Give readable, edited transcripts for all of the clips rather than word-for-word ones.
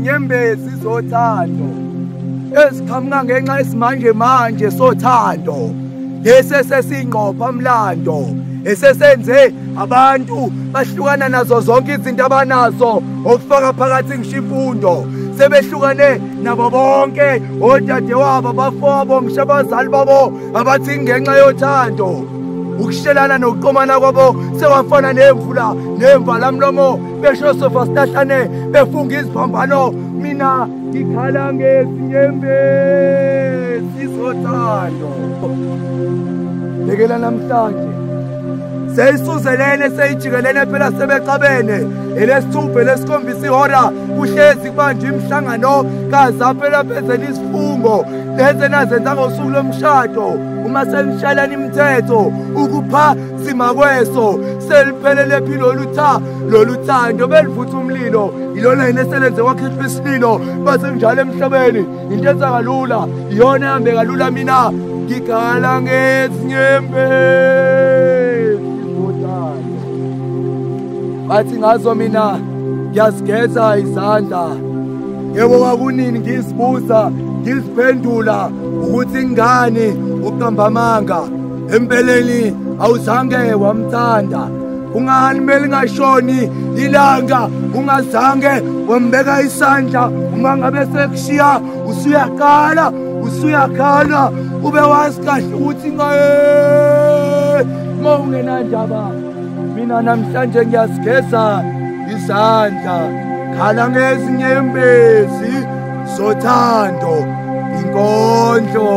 ngezinyembezi zothando eziqhamuka ngenxa yesimanje manje sothando lesi sesingqopha mlando esesenze abantu bahlukana nazo zonke izinto abanazo okufaka phakathi ngisho imfundo sebehlukane nabo bonke odadewabo abafowabo ngisho abazali babo abathi ngenxa yothando ukushelana nokuqomana kwabo sewafana nemvula nemvalamlomo besho sofa silahlane befunga iziphambano mina ngikhala ngezinyembezi zothando lekela namhlanje seyisuzelene seyijikelene phela sebexabene elesithupha elesikhombisa ihora kuhlezi kubanje imihlangano kaza phela phezela isifungo leze nazenza ngosuku lomshado uma senishalana imithetho ukuphazima kweso seliphelele phi lolu thando belivutha umlilo ilona yini eselenze kwakhishwa isililo base kunjalo emhlabeni into enza kalula iyona ehambe kalula mina ngikhala ngezinyembezi bathi ngazo mina ngiyazigeza izandla yebo kwakunini ngizibuza ngiziphendula ukuthi ingane uqamba amanga empeleni awuzange wamthanda kungani kumele ngashoni ilanga ungazange wambeka isandla uma ngabe sekushiya usuyaqala usuyakhala ube wazi kahle ukuthi ngaye mawungenandaba mina namhlanje ngiyazigeza izandla khala ngezinyembezi zothando inkondlo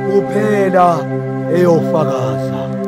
kuphela eyofakaza.